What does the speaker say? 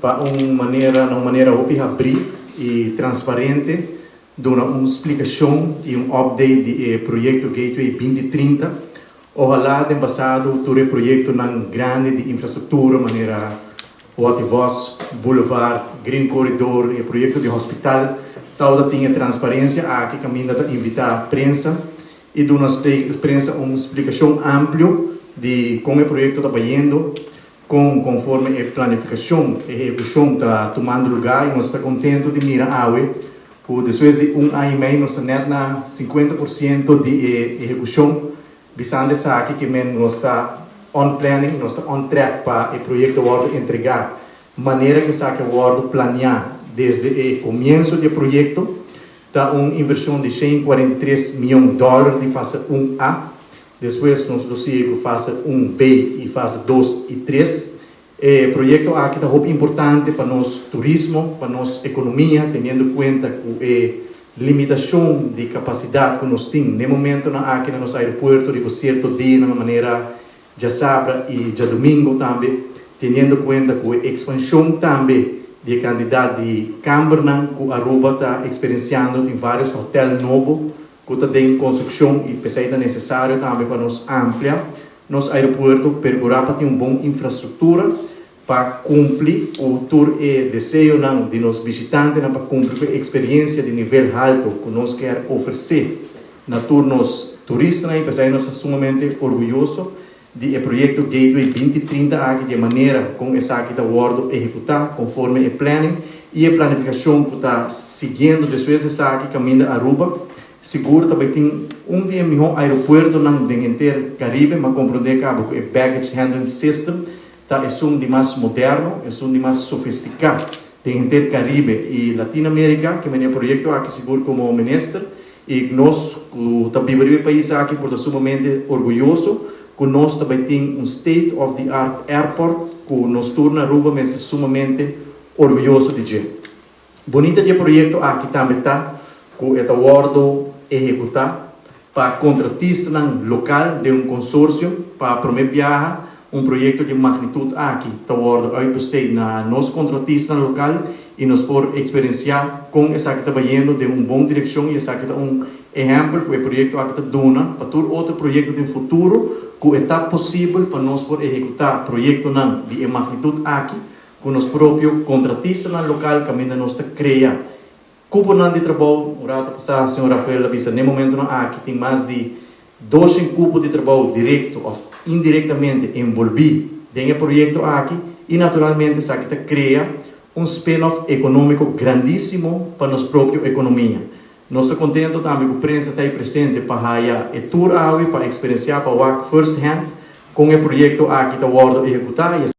Pa un manera, na un manera hopi habrí i transparente duna un splikashon i un update di e proyekto Gateway 2030. Ohalá den pasado tur e proyektonan grandi di infrastruktura manera Watty Vos Boulevard, Green Corridor, e proyekto di hospital tabata tin e transparensia aki kaminda ta invitá prensa i duna prensa un splikashon amplio di kon e proyekto ta bayendo, kon konforme e planifikashon, e ehekushon ta tumando lugá. I nos ta kontentu di mira awe ku despues di un aña i mei nos ta nèt na 50% di e ehekushon. Bisando esaki ke men nos ta on planning, nos ta on track pa e proyekto wòrdu entregá manera ku esaki a wòrdu planiá desde e komienso di e proyekto. Ta un invershon di 143 mion dòler di fase 1A. Despues nos lo sigui ku fase 1B i fase 2 i 3. E proyekto aki ta hopi importante pa nos turismo, pa nos ekonomia, teniendo kuenta ku e limitashon di kapasidat ku nos tin na e momentonan aki na nos aeropuerto riba sierto dianan manera djasabra i djadumingu tambe, teniendo kuenta ku e ekspanshon tambe di e kantidat di kambernan ku Aruba ta eksperensiando. Tin vários hotèl nobo ku ta den konstrukshon i p'esei ta nesesario tambe pa nos amplia nos aeropuerto, perkurá pa tin un bon infrastruktura pa kumpli ku tur e deseonan di nos bishitantenan, pa kumpli ku e eksperensia di nivel haltu ku nos kier ofresé na tur nos turistanan. I p'esei nos ta sumamente orguyoso di e proyekto Gateway 2030 aki, di e manera kon esaki ta wòrdu ehekutá konforme e planning i e planifikashon ku ta siguiendo despues di esaki, kaminda Aruba sigur ta bai tin un di e mihó aeropuertonan den henter Karibe. M'a komprondé kaba ku e baggage handling system ta esun di mas moderno, esun di mas sofistiká den henter Karibe i Latinoamérika. Ke men e proyekto aki sigur komo minister i nos ku ta biba riba e pais aki por ta sumamente orguyoso ku nos ta bai tin un state of the art airport ku nos tur na Aruba mester sumamente orguyoso di dje. Bunita di e proyekto aki tambe ta ku e ta wòrdu ehekutá pa kontratistanan lokal den un konsorsio. Pa promé biaha un proyekto di magnitut aki ta wòrdu uitbesteed na nos kontratistanan lokal i nos por eksperensiá kon esaki ta bayendo den un bon direkshon, i esaki ta un ehèmpel ku e proyekto aki ta duna pa tur otro proyekto den futuro, ku e ta posibel pa nos por ehekutá proyektonan di e magnitut aki ku nos propio kontratistanan lokal, kaminda nos ta krea kuponan di trabou. Un ratu pasá señor Rafael a bisa na e momentonan aki tin mas di 200 kupo di trabou direkto òf indirektamente enbolbí den e proyekto aki, i naturalmente esaki ta krea un spin-off ekonómiko grandísimo pa nos propio ekonomia. Nos ta kontentu tambe ku prensa ta ei presente pa haya e tour awe, pa eksperensiá, pa wak first hand kon e proyekto aki ta wòrdu ehekutá. I